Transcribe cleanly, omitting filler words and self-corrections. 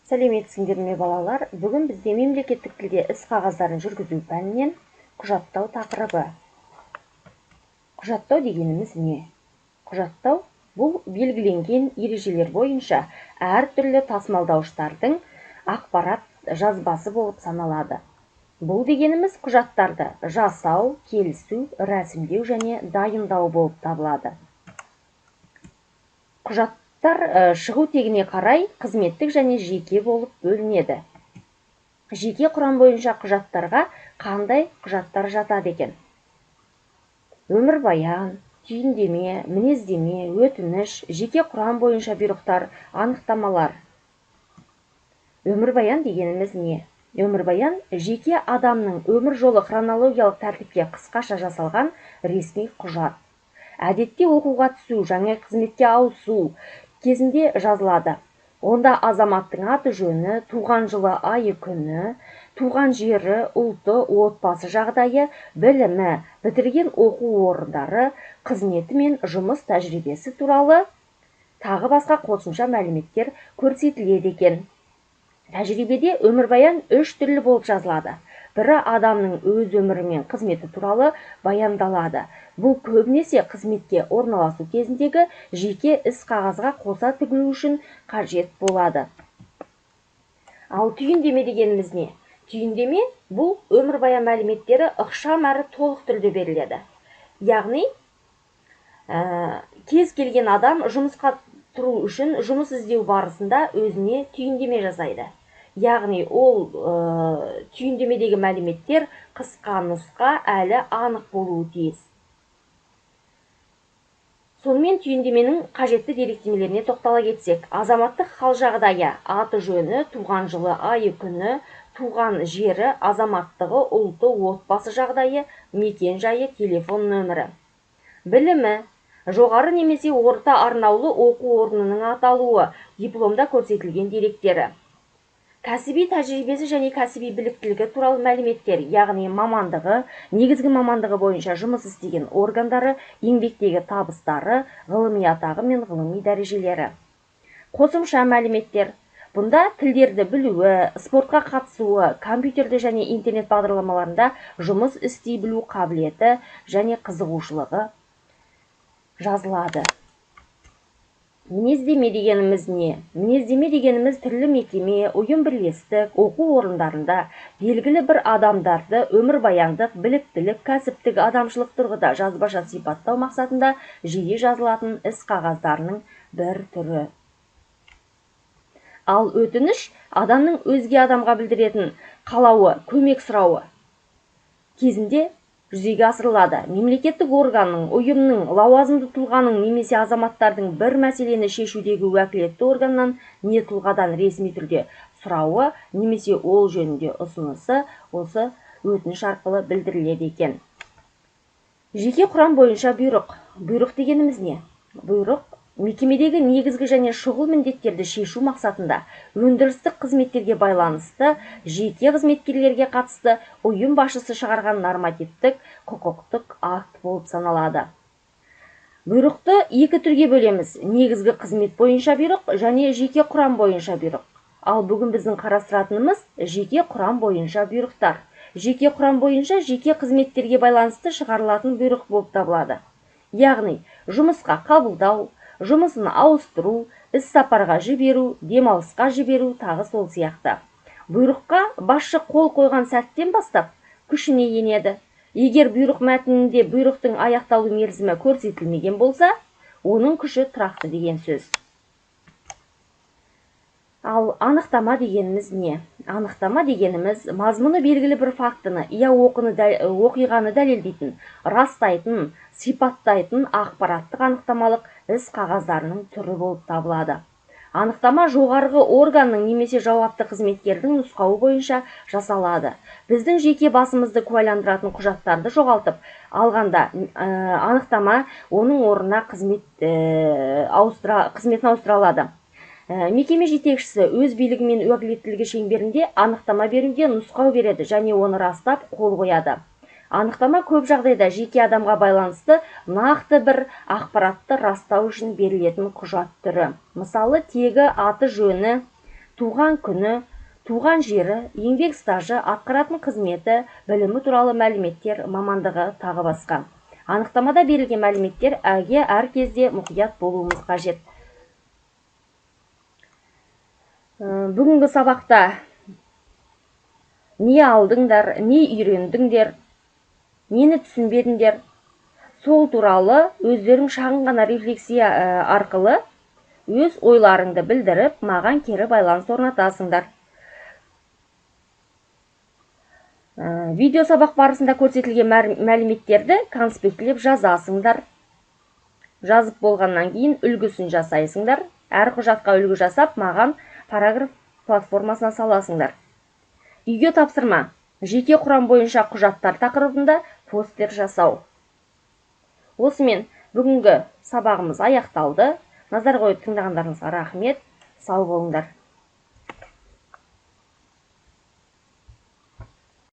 Сәлеметсіңдер ме, балалар? Бүгін бізде мемлекеттік тілде іс қағаздарын жүргізу пәнінен құжаттау тақырыбы. Құжаттау дегеніміз не? Құжаттау бұл белгіленген ережелер бойынша әртүрлі тасымалдауыштардың ақпарат жазбасы болып саналады. Бұл дегеніміз құжаттарды жасау, келісу, рәсімдеу және дайындау болып табылады. Құжаттар шығу тегіне қарай қызметтік және жеке болып бөлінеді. Жеке құрам бойынша құжаттарға қандай құжаттар жатады екен? Өмірбаян, түйіндеме, мінездеме, өтініш, жеке құрам бойынша бұйрықтар, анықтамалар. Өмірбаян дегеніміз не? Өмірбаян жеке адамның өмір жолы хронологиялық тәртіпте қысқаша жасалған ресми құжат. Әдетте оқуға түсу, жаңа қызметке ауысу кезінде жазылады. Онда азаматтың аты жөні, туған жылы, айы, күні, туған жері, ұлты, отбасы жағдайы, білімі, бітірген оқу орындары, қызметі мен жұмыс тәжірибесі туралы тағы басқа қосымша мәліметтер көрсетіледі екен. Тәжірибеде өмірбаян үш түрлі болып жазылады. Бірі адамның өз өмірі мен қызметі туралы баяндалады. Бұл көбінесе қызметке орналасу кезіндегі жеке іс қағазға қоса тігілу үшін қажет болады. Ал түйіндеме дегеніміз не? Түйіндеме бұл өмірбаян мәліметтері ықшам әрі толық түрде беріледі. Яғни, кез келген адам жұмысқа тұру үшін жұмыс іздеу барысында өзіне түйіндеме жасайды. Яғни ол түйіндемедегі мәліметтер қысқа нұсқа әлі анық болуы тиіс. Сонымен түйіндеменің қажетті деректемелеріне тоқтала кетсек, азаматтық хал жағдайы, аты жөні, туған жылы, айы, күні, туған жері, азаматтығы, ұлты, отбасы жағдайы, мекен жайы, телефон нөмірі. Білімі, жоғары немесе орта арнаулы оқу орнының аталуы, дипломда көрсетілген деректері. Кәсіби тәжірибесі және кәсіби біліктілігі туралы мәліметтер, яғни мамандығы, негізгі мамандығы бойынша жұмыс істеген органдары, еңбектегі табыстары, ғылыми атағы мен ғылыми дәрежелері. Қосымша мәліметтер. Бұнда тілдерді білуі, спортқа қатысуы, компьютерде және интернет бағдарламаларында жұмыс істей білу қабілеті және қызығушылығы жазылады. Мінездеме дегеніміз не? Мінездеме дегеніміз түрлі мекеме, ұйым бірлестік, оқу орындарында белгілі бір адамдарды өмірбаяндық, біліктілік, кәсіптік, адамшылық тұрғыда жазбаша сипаттау мақсатында жиі жазылатын іс қағаздарының бір түрі. Ал өтініш адамның өзге адамға білдіретін қалауы, көмек сұрауы кезінде жүзеге асырылады. Мемлекеттік органның, ұйымның, лауазымды тұлғаның немесе азаматтардың бір мәселені шешудегі уәкілетті органнан не тұлғадан ресми түрде сұрауы немесе ол жөнінде ұсынысы осы өтініш арқылы білдіріледі екен. Жеке құрам бойынша бұйрық. Бұйрық дегеніміз не? Бұйрық мекемедегі негізгі және шұғыл міндеттерді шешу мақсатында өндірістік қызметтерге байланысты жеке қызметкерлерге қатысты ұйым басшысы шығарған нормативтік құқықтық акт болып саналады. Бұйрықты екі түрге бөлеміз: негізгі қызмет бойынша бұйрық және жеке құрам бойынша бұйрық. Ал бүгін біздің қарастыратынымыз жеке құрам бойынша бұйрықтар. Жеке құрам бойынша жеке қызметтерге байланысты шығарылатын бұйрық болып табылады. Яғни жұмысқа қабылдау, жұмысын ауыстыру, іс сапарға жіберу, демалысқа жіберу, тағы сол сияқты. Бұйрыққа басшы қол қойған сәттен бастап күшіне енеді. Егер бұйрық мәтінінде бұйрықтың аяқталу мерзімі көрсетілмеген болса, оның күші тұрақты деген сөз. Ал анықтама дегеніміз не? Анықтама дегеніміз мазмұны белгілі бір фактіні, я оқиғаны дәлелдейтін, растайтын, сипаттайтын ақпараттық анықтамалық іс қағаздарының түрі болып табылады. Анықтама жоғарғы органның немесе жауапты қызметкердің нұсқауы бойынша жасалады. Біздің жеке басымызды куәландыратын құжаттарды жоғалтып алғанда анықтама оның орнына қызметін ауыстыра алады. Мекеме жетекшісі өз билігі мен уәкілеттілігі шеңберінде анықтама беруге нұсқау береді және оны растап қол қояды. Анықтама көп жағдайда жеке адамға байланысты нақты бір ақпаратты растау үшін берілетін құжат түрі. Мысалы, тегі, аты жөні, туған күні, туған жері, еңбек стажы, атқаратын қызметі, білімі туралы мәліметтер, мамандығы, тағы басқа. Анықтамада берілген мәліметтер әр кезде мұқият болуымыз қажет. Бүгінгі сабақта не алдыңдар, не үйрендіңдер, нені түсінбедіңдер, сол туралы өздерің шағын ғана рефлексия арқылы өз ойларыңды білдіріп, маған кері байланыс орнатасыңдар. Видео сабақ барысында көрсетілген мәліметтерді конспектлеп жазасыңдар. Жазып болғаннан кейін үлгісін жасайсыңдар. Әр құжатқа үлгі жасап, маған параграф платформасына саласыңдар. Үйге тапсырма. Жеке құрам бойынша құжаттар тақырыбында постер жасау. Осымен бүгінгі сабағымыз аяқталды. Назар қойып тыңдағандарыңызға рахмет. Сау болыңдар.